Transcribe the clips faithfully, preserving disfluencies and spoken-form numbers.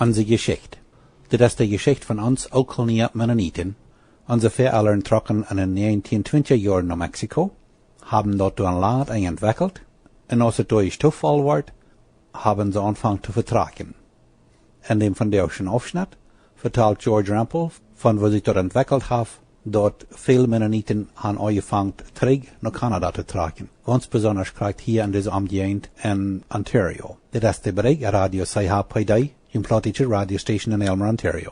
Onse Jeschicht. Dit es de Jeschicht von ons Ooltkolonia Mennoniten. Onse Väaelren trocken en de näajentieen twintja Joaren no Mexiko, haben doa een Lot entwekjelt, un aus et doa ieescht too voll wort, haben see aunjefongen to vetrakjen. En däm vondoagschen Aufschnitt vetalt George Rempel von woo sikj daut entwekjelt haft, daut väl Mennoniten han aunjefongen trigj no Kanada to trakjen, gaunz besonda krakjt hia en dise Omjäajent en Ontario. Dit es de Bericht, Radio C H P D, june plautdietsche Radiostation en Aylmer, Ontario.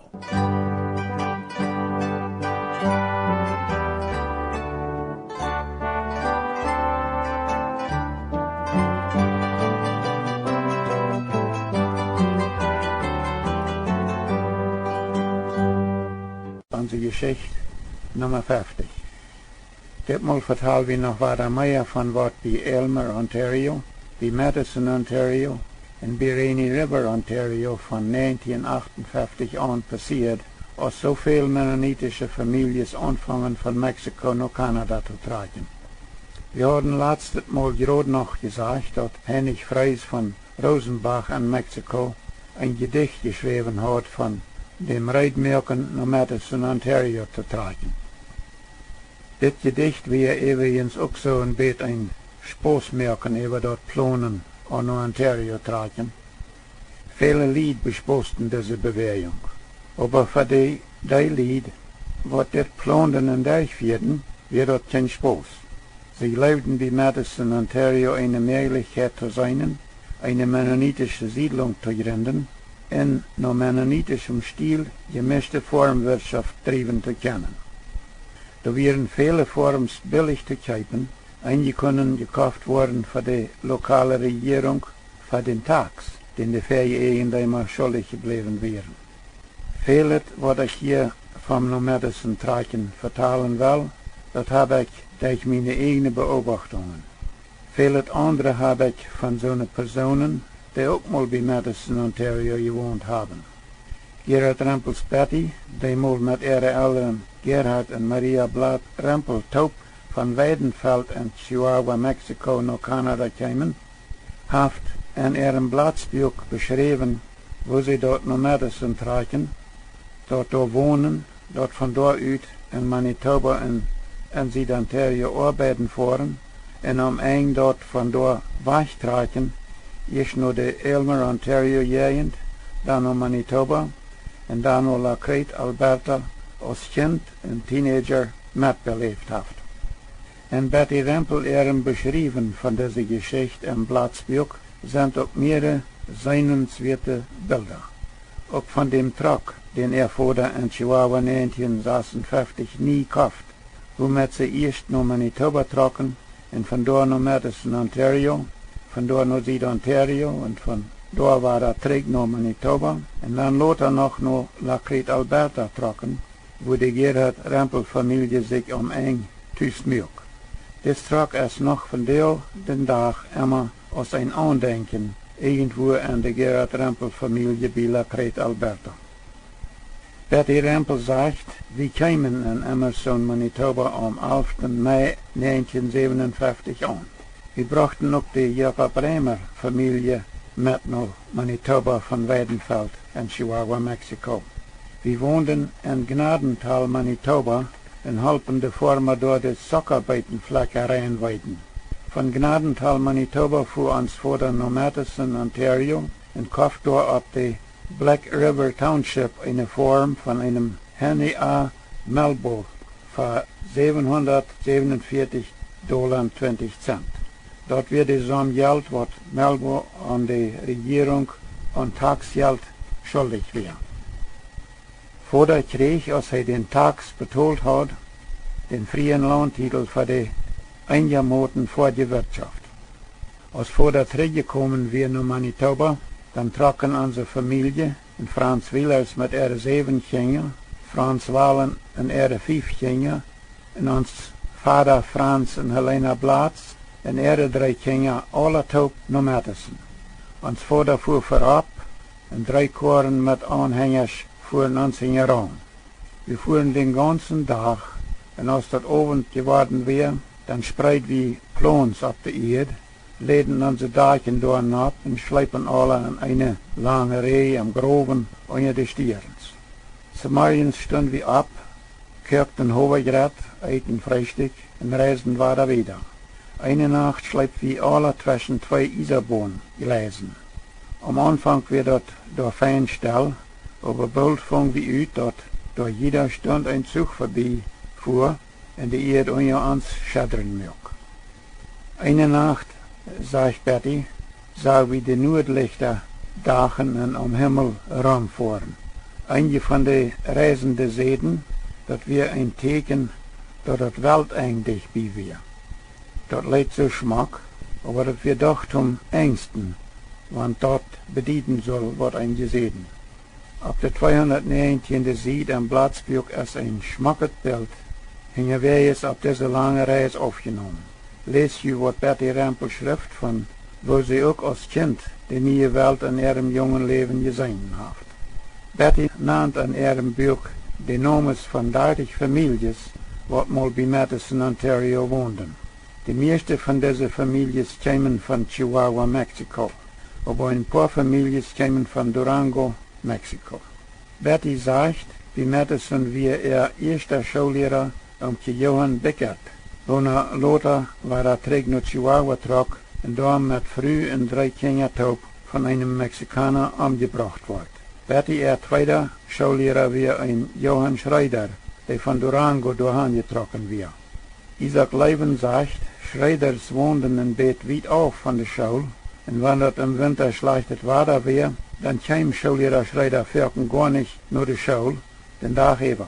Onse Jeschicht Numma feftich. Ditmol vetal wie noch wada mea von waut bie Aylmer, Ontario, bie Madison, Ontario un bie Rainy River, Ontario von näajentieen achtunfeftich aun passieed, aus soo väl mennonitische Famieljes aunfungen von Mexiko no Kanada to trakjen. Wie hauden latstet Mol jrod noch jesajcht, daut Heinrich Fries von Rosenbach en Mexiko een Jedicht jeschräwen haud von däm reedmoaken no Madison, Ontario to trakjen. Dit Jedicht wia äwriens uk soo een bät een Spos moaken äwa daut Plonen aun no Ontario trakjen. Väle Lied besposten dise Bewäajunk. Oba fa dee, dee Lied, waut dit plonden un derchfieeden, wia daut kjeen Spos. See jleewden, bie Madison, Ontario, eene Mäajlichkjeit to seenen, eene mennonitische Siedlunk to jrinden un no mennonitischem Stiel jemischte Foarmwirtschoft driewen to kjennen. Doa wieren väle Foarms billich to kjeepen, eenje kunnen jekoft woaren fa de lokale Rejierunk, fa dän Tax, dän de väaje Eajendeema schuldich jebläwen wieren. Välet, waut ekj hia vom no Madison trakjen vetalen well, daut hab ekj derch miene ieejne Beobachtungen. Välet aundre hab ekj von soone Persoonen, dee uk mol bie Madison, Ontario jewont haben. Gerhard Rempels Betty, dee mol met äare Elren Gerhard un Maria Blatt Rempel toop von Weidenfeld en Chihuahua, Mexiko no Kanada kjeemen, haft en äarem Blatsbuak beschräwen, woo see daut no Madison trakjen, daut doa wonen, daut von doa ut en Manitoba un en Sied-Ontario oabeiden foaren, un aum Enj daut von doa wajchtrakjen, ieescht no de Aylmer, Ontario Jäajent, dan no Manitoba un dan no La Crete, Alberta, aus Kjint un Teenager metbeläft haft. En Betty Rempel äarem Beschriewen von dise Jeschicht em Blatsbuak sent uk meare seenenswerte Bilda. Uk von däm Truck, dän äa Voda en Chihuahua näajentieen sasunfeftich nie koft, woomet see ieescht no Manitoba trocken un von doa no Madison, Ontario, von doa no Sied-Ontario un von doa wada trigj no Manitoba un dan lota noch no La Crete, Alberta trocken, wua de Gerhard Rempel Famielje sikj aum Enj tus muak. Dis Truck es noch vondoag dän Dach emma aus een Aundenkjen irjentwua aun de Gerhard Rempel Famielje bie La Crete, Alberta. Betty Rempel sajcht, wie kjeemen en Emerson, Manitoba aum alften Mei näajentieen säwenunfeftich aun. Wie brochten uk de Jakob Reimer Famielje met no Manitoba von Weidenfeld en Chihuahua, Mexiko. Wie wonden en Gnadental, Manitoba, un holpen de Foarma doa de Sockabeeten flakja rein weeden. Von Gnadental, Manitoba fua ons Voda no Madison, Ontario, un koft doa opp de Black River Township eene Foarm von eenem Henry A. Melbo fa säwenhundatsäwenunvieetich Dola un twintich Zent. Daut wia de Somm Jelt, waut Melbo aun de Rejierunk aun Taxjelt schuldich wia. Voda kjrieech, aus hee dän Tax betolt haud, dän frieen Launtitel fa de eenjamoten foadje Wirtschoft. Aus Voda trigjjekomen wia no Manitoba, dan trocken onse Famielje un Franz Wielers met äare säwen Kjinja, Franz Wallen un äare fief Kjinja, un ons Vada Franz un Helena Blatz un äare dree Kjinja aula toop no Madison. Ons Voda fua verop un dree Koaren met Aunhenjasch fuaren ons hinjaraun. Wie fuaren dän gaunzen Dach, un aus daut Owent jeworden wia, dan spreed wie Plons opp de Ieed, läden onse Dakjen doa nopp un schleepen aula en eene lange Rieej em Growen unja de Stierns. Zemorjens stunden wie opp, koakten Howagret, eeten Freestikj un reisden wada wieda. Eene Nacht schleepen wie aula tweschen twee Iesaboon-Jleisen. Aum Aunfank wia daut doa fein stell, oba boolt fungen wie ut, daut doa jieda Stund een Zuch verbie fua un de Ieed unja ons scheddren muak. Eene Nacht, sajcht Betty, sagen wie de Nuadlichta dachen un aum Himmel romfoaren. Eenje von de Reisende säden, daut wia een Tieekjen, daut daut Weltenj dicht bie wia. Daut leet soo schmock, oba daut wia doch toom enjsten, wan daut bedieden sull, waut eenje säden. Opp de tweehundatnäajentieende Sied em Blatsbuak es een schmocket Bilt, hinjawäajes opp dise lange Reis aufjenomen. Läst ju, waut Betty Rempel schrift von woo see uk aus Kjint de niee Welt en äarem jungen Läwen jeseenen haft. Betty nant en äarem Buak de Nomes von dartich Famieljes, waut mol bie Matheson, Ontario wonden. De mieeschte von dise Famieljes kjeemen von Chihuahua, Mexiko, oba een poa Famieljes kjeemen von Durango, Mexiko. Betty sajcht, bie Matheson wia äa ieeschta Schoolliera Omkje Johan Bickert, woona lota wada trigj no Chihuahua trock un doa met Fru un dree Kjinja toop von eenem Mexikauna omjebrocht wort. Betty äa tweeda Schoolliera wia een Johan Schreeder, dee von Durango doa han jetrocken wia. Isaak Loewen sajcht, Schreeders wonden een bät wiet auf von de School, un wan daut em Winta schlajchtet Wada wia, dan kjeem Schoolliera Schreeder foaken goanich no de School, dän Dach äwa,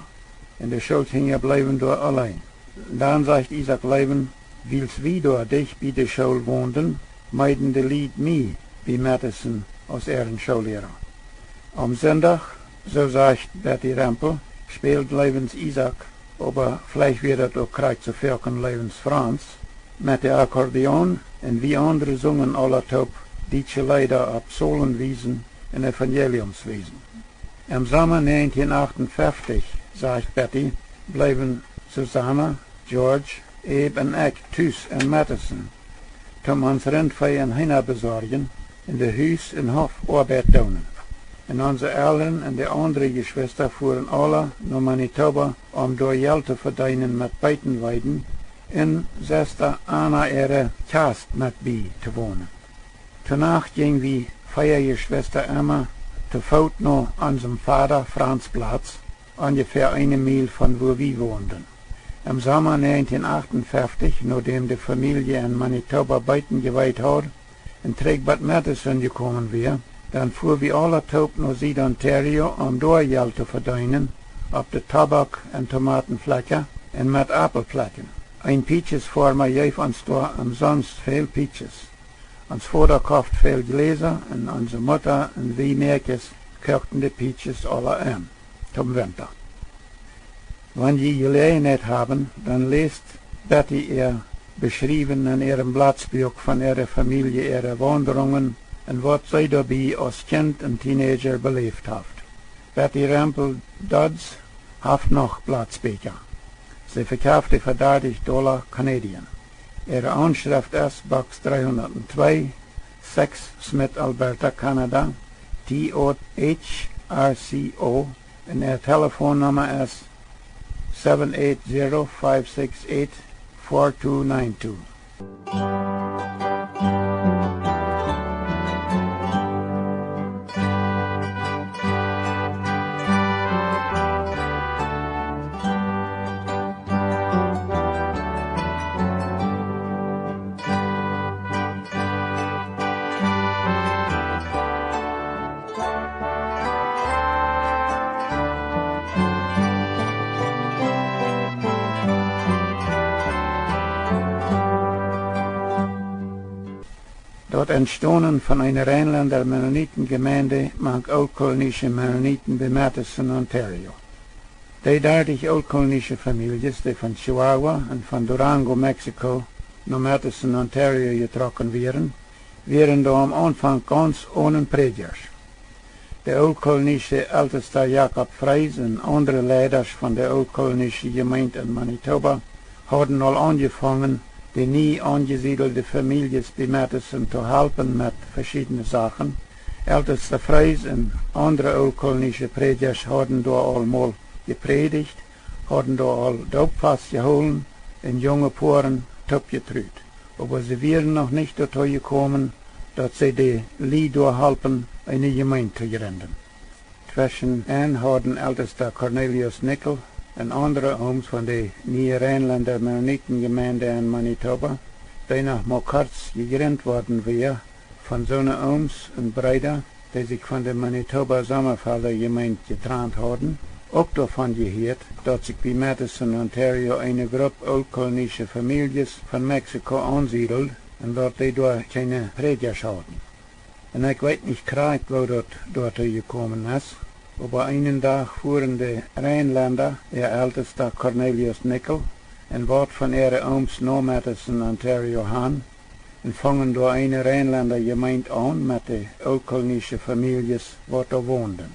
un de Schoolkjinja bleewen doa auleen. Dan sajcht Isaak Loewen, wiels wie doa dicht bie de School wonden, meeden de Lied mie bie Matheson aus äaren Schoolliera. Aum Sindach, soo sajcht Betty Rempel, späld Loewens Isaak, oba veleicht wia daut uk krakjt soo foaken Loewens Franz, met de Akkordeon, un wie aundre sungen aula toop dietsche Leeda opp Psalmenwiesen un Evangeliumswiesen. Em Somma näajentieen acht un feftich, sajcht Betty, bleewen Susanna, George, Abe un ekj tus en Matheson, toom ons Rintvee un Heena besorjen un de Hus- un Hofoabeit doonen. Un onse Elren un de aundre Jeschwista fuaren aula no Manitoba, om doa Jelt to vedeenen met Beeten weiden un Sesta Anna äare Kjast met bie to wonen. To Nacht jinjen wie vea Jeschwista emma to Foot no onsem Vada Franz Platz, onjefäa eene Miel von wua wie wonden. Em Somma näajentieen acht un feftich, nodäm de Famielje en Manitoba Beeten jeweet haud un trigj bat Matheson jekomen wia, dan fua wie aula toop no Sied-Ontario, om doa Jelt to vedeenen opp de Tobak- un Tomatenflekja un met Aupelplekjen. Een Pietjesfoarma jeef ons doa omsonst väl Pietjes. Ons Voda koft väl Jläsa un onse Mutta un wie Mäakjes koakten de Pietjes aula en toom Winta. Wan jie Jeläajenheit haben, dan läst Betty äa Beschriewen en äarem Blatsbuak von äare Famielje äare Waundrungen un waut see doabie aus Kjint un Teenager beläft haft. Betty Rempel Dodds haft noch Blatsbieekja. See vekjeft dee fa dartich Dolla Canadian. Äare Aunschreft es Box dreehundatzwee, sechs, Smith, Alberta, Kanada, T O H R C O, un äa Telefonnumma es seven eight zero, five six eight, four two nine two. Daut Entstonen von eene Reinlenda Mennoniten Jemeent mank ooltkolonische Mennoniten bie Matheson, Ontario. Dee dartich ooltkolonische Famieljes, dee von Chihuahua un von Durango, Mexiko, no Matheson, Ontario jetrocken wieren, wieren doa aum Aunfank gaunz onen Prädjasch. De ooltkolonische Eltesta Jakob Frees un aundre Leidasch von de ooltkolonische Jemeent en Manitoba hauden aul aunjefongen, de nie aunjesiedelde Famieljes bie Madison to halpen met veschiedne Sachen. Eltesta Frees un aundre ooltkolonische Prädjasch hauden doa aul mol jeprädicht, hauden doa aul Doopfast jehoolen un junge Poaren toopjetrut. Oba see wieren noch nich doatoo jekomen, daut see de Lied doa halpen, eene Jemeent to jrinden. Tweschen an hauden Eltesta Cornelius Nickel un aundre Ooms von de niee Reinlenda Mennoniten Jemeent en Manitoba, dee noch mau kort jejrint worden wia, von soone Ooms un Breeda, dee sikj von de Manitoba Sommafelda Jemeent jetrant hauden, uk doavon jehieet, daut sikj bie Madison, Ontario, eene Grupp ooltkolonische Famieljes von Mexiko aunsiedeld un daut dee doa kjeene Prädjasch hauden. Un ekj weet nich krakjt, woo daut doatoo jekomen es, oba eenen Dach fuaren de Reinlenda, äa Eltesta Cornelius Nickel un waut von äare Ooms no Madison, Ontario han un fungen doa eene Reinlenda Jemeent aun met de ooltkolonische Famieljes, waut doa wonden.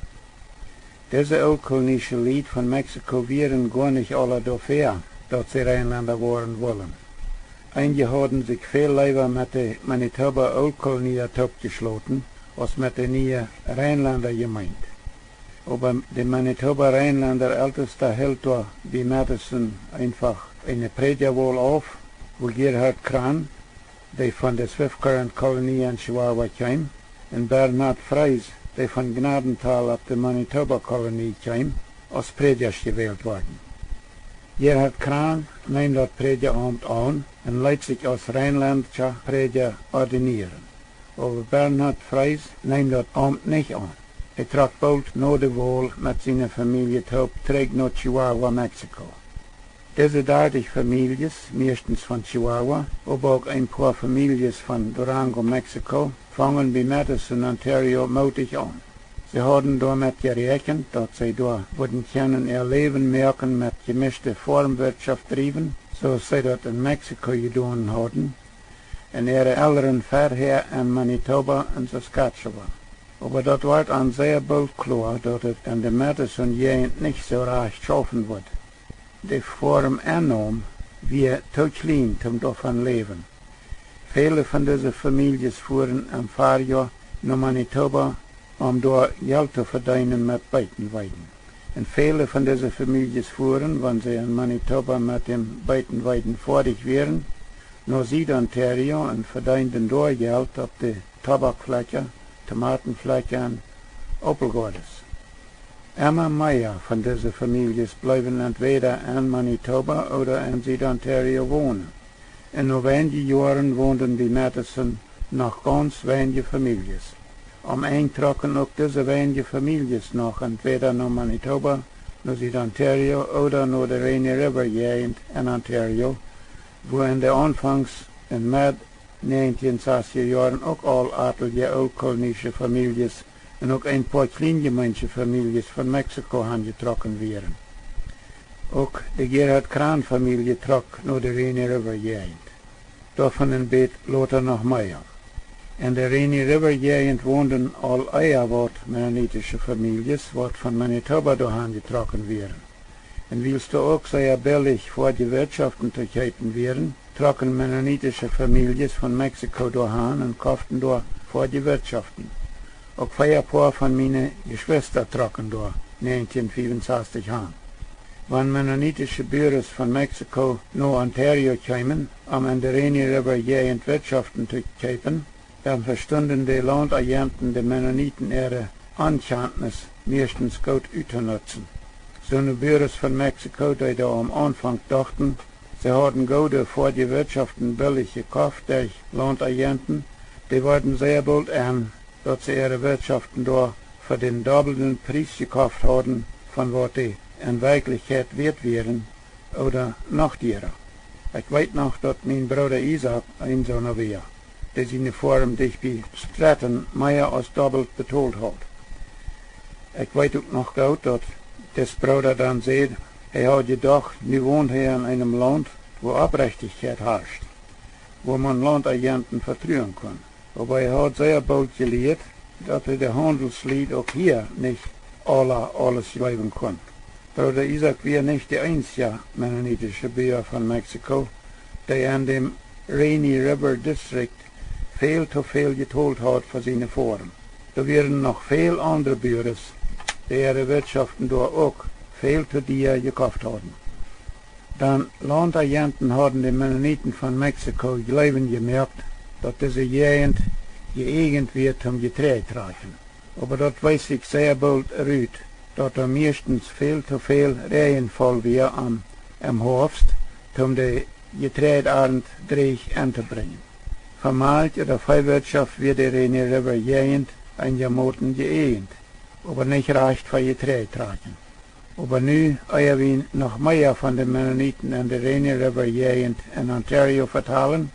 Dise ooltkolonische Lied von Mexiko wieren goa nich aula doafäa, daut see Reinlenda woaren wullen. Eenje hauden sikj väl leewa met de Manitoba Ooltkolonia toopjeschloten aus met de niee Reinlenda Jemeent. Oba de Manitoba Reinlenda Eltesta hilt doa bie Madison eenfach eene Prädjawol auf, wua Gerhard Krahn, dee von de Swift Current Kolonie en Chihuahua kjeem, un Bernhard Frees, dee von Gnadenthal opp de Manitoba Kolonie kjeem, aus Prädjasch jewält worden. Gerhard Krahn neem daut Prädjaaumt aun un leet sikj aus reinlendischa Prädja ordinieren. Oba Bernhard Frees neem daut Aumt nich aun. Hee trock boolt no de Wol met siene Famielje toop trigj no Chihuahua, Mexiko. Dise dartich Famieljes, mieeschtens von Chihuahua, oba uk een poa Famieljes von Durango, Mexiko, fungen bie Madison, Ontario, mootich aun. See hauden doamet jeräakjent, daut see doa wudden kjennen äa Läwen moaken met jemischte Foarmwirtschoft driewen, soo aus see daut en Mexiko jedonen hauden, un äare Elren verhäa en Manitoba un Saskatchewan. Oba daut wort an sea boolt kloa, daut et en de Madison Jäajent nich soo rajcht schaufen wudd. De Foarmeennom wia too kjlien toom doavon läwen. Väle von dise Famieljes fuaren em Farjoa no Manitoba, om doa Jelt to vedeenen met Beeten weiden. Un väle von dise Famieljes fuaren, wan see en Manitoba met däm Beeten weiden foadich wieren, no Sied-Ontario un vedeenden doa Jelt opp de Tobakflakja, Tomatenflakja un Aupelgoades. Emma mea von dise Famieljes bleewen entwäda en Manitoba ooda en Sied-Ontario wonen. Un no weinje Joaren wonden bie Madison noch gaunz weinje Famieljes. Om Enj trocken uk dise weinje Famieljes noch entwäda no Manitoba, no Sied-Ontario ooda no de Rainy River Jäajent en Ontario, wua en de aunfangs un med näajentieen sastja Joaren uk aul atelje ooltkolonische Famieljes un uk een poa kjlien-Jemeensche Famieljes von Mexiko hanjetrocken wieren. Uk de Gerhard Krahn Famielje trock no de Rainy River Jäajent. Doavon een bät lota noch mea. En de Rainy River Jäajent wonden aul ea waut mennonitische Famieljes, waut von Manitoba doa hanjetrocken wieren. Un wiels doa uk sea billich foadje Wirtschoften to kjeepen wieren, trocken mennonitische Famieljes von Mexiko doa han un koften doa foadje Wirtschoften. Uk vea poa von miene Jeschwista trocken doa näajentieen fiewensastich han. Wan mennonitische Buares von Mexiko no Ontario kjeemen, om en de Rainy River Jäajent Wirtschoften to kjeepen, dan vestunden de Launtajenten de Mennoniten äare Onkjantnis mieeschtens goot uttonutzen. Soone Buares von Mexiko, dee doa aum Aunfank dochten, see hauden goode foadje Wirtschoften billich jekoft derch Launtajenten, dee worden sea boolt en, daut see äare Wirtschoften doa fa dän dobbelden Pries jekoft hauden, von waut dee en Werkjlichkjeit wieet wieren, ooda noch diera. Ekj weet noch, daut mien Brooda Isaak een soona wia, dee siene Foarm dicht bie Stratton mea aus dobbelt betolt haud. Ekj weet uk noch goot, daut dis Brooda dan säd, hee haud jedocht, nu wond hee en eenem Launt, wua Opprechtichkjeit harscht, wua maun Launtajenten vetruen kunn. Oba hee haud sea boolt jelieet, daut hee de Haundelslied uk hia nich aula aules jleewen kunn. Brooda Isaak wia nich de eensja mennonitische Bua von Mexiko, dee en däm Rainy River District väl too väl jetolt haud fa siene Foarm. Doa wieren noch väl aundre Buaren, dee äare Wirtschoften doa uk väl too dia jekoft hauden. Dan Laundagenten hauden de Mennoniten von Mexiko jleewen jemoakt, daut dise Jäajent jeeajent wia toom Jeträajd trakjen. Oba daut wees sikj sea boolt rut, daut doa mieeschtens väl too väl Räajenfaul wia aum, em Hoafst, toom de Jeträajarnt dreech entobrinjen. Fa Malkj- ooda Veewirtschoft wia de Rainy River Jäajent eenjamoten jeeajent, oba nich rajcht fa Jeträajd trakjen. Oba nu, ea wie noch mea von de Mennoniten en de Rainy River Jäajent en Ontario vetalen,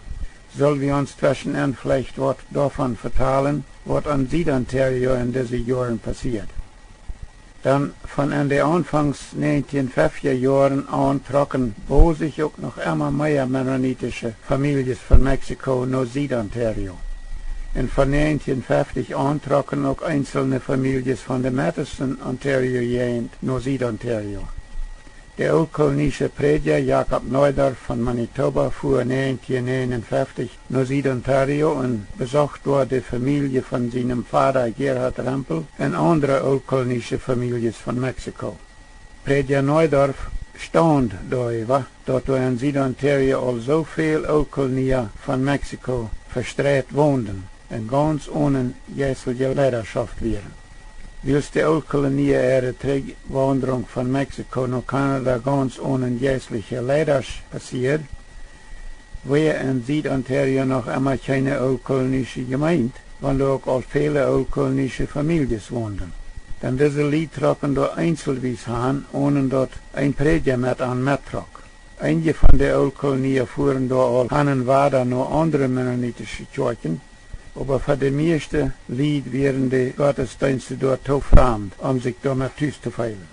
sull wie ons tweschenenn veleicht waut doavon vetalen, waut en Sied-Ontario en dise Joaren passieed. Dan von en de aunfangs näajentieen feftja Joaren aun trocken bosich uk noch emma mea mennonitische Famieljes von Mexiko no Sied-Ontario. Un von näajentieen feftich aun trocken uk eenzelne Famieljes von de Matheson, Ontario Jäajent no Sied-Ontario. De ooltkolonische Prädja Jakob Neudorf von Manitoba fua näajentieen näajenunfeftich no Sied-Ontario un besocht doa de Famielje von sienem Vada Gerhard Rempel un aundre ooltkolonische Famieljes von Mexiko. Prädja Neudorf staund doaräwa, daut doa en Sied-Ontario aul soo väl Ooltkolonia von Mexiko vestreit wonden un gauns onen jeistelje Leidaschoft wieren. Wiels de Ooltkolonia äare Trigjwaundrunk von Mexiko no Kanada gauns onen jeistelje Leidasch passieed, wia en Sied-Ontario noch emma kjeene ooltkolonische Jemeent, wan doa uk aul väle ooltkolonische Famieljes wonden. Dan dise Lied trocken doa eenzelwies han, onen daut een Prädja met an mettrock. Eenje von de Ooltkolonia fuaren doa aul han un wada no aundre mennonitische Kjoakjen, oba fa de mieeschte Lied wieren de Gottesdeenste doa too framd, om sikj doamet tus to feelen.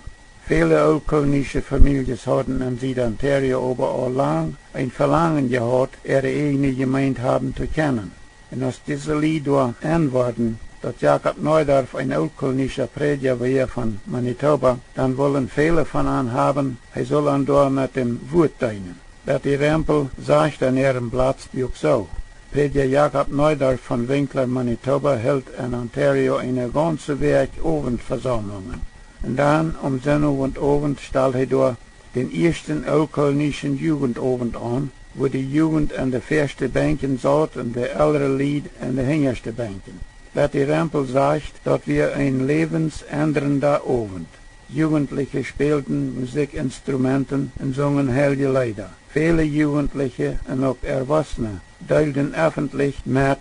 Väle ooltkolonische Famieljes hauden en Sied-Ontario oba aul lang een Velangen jehaut, äare ieejne Jemeent haben to kjennen. Un aus dise Lied doa enn worden, daut Jakob Neudorf een ooltkolonischa Prädja wia von Manitoba, dan wullen väle von an haben, hee sull an doa met däm Wuat deenen. Betty Rempel sajcht en äarem Blattspuak soo: Prädja Jakob Neudorf von Winkler, Manitoba, hilt en Ontario eene gaunze Wäakj Owentvesaumlungen. Un dan, aum Sennowent Owent, stald hee doa dän ieeschten ooltkolonischen Jugendowent aun, wua de Jugend en de väaschte Benkjen saut un de elre Lied en de hinjaschte Benkjen. Betty Rempel sajcht, daut wia een läwensendrenda Owent. Jugentliche spälden Musikjinstrumenten un sungen heilje Leeda. Väle Jugentliche un uk Erwossne deelden effentlich met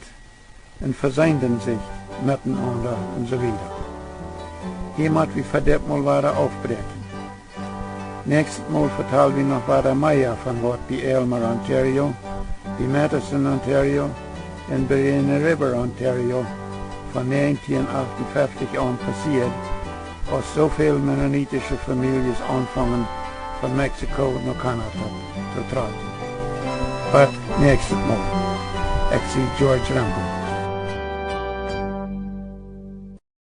un veseenden sikj metenaunda un soo wieda. Hia mott wie fa dit Mol wada aufbräakjen. Näakjstet Mol vetal wie noch wada mea von waut bie Aylmer, Ontario, bie Matheson, Ontario un bie Rainy River, Ontario von näajentieen achtunfeftich aun passieed, aus soo väl mennonitische Famieljes aunfungen von Mexiko no Kanada to trakjen. Bat näakjstet Mol. Ekj sie George Rempel.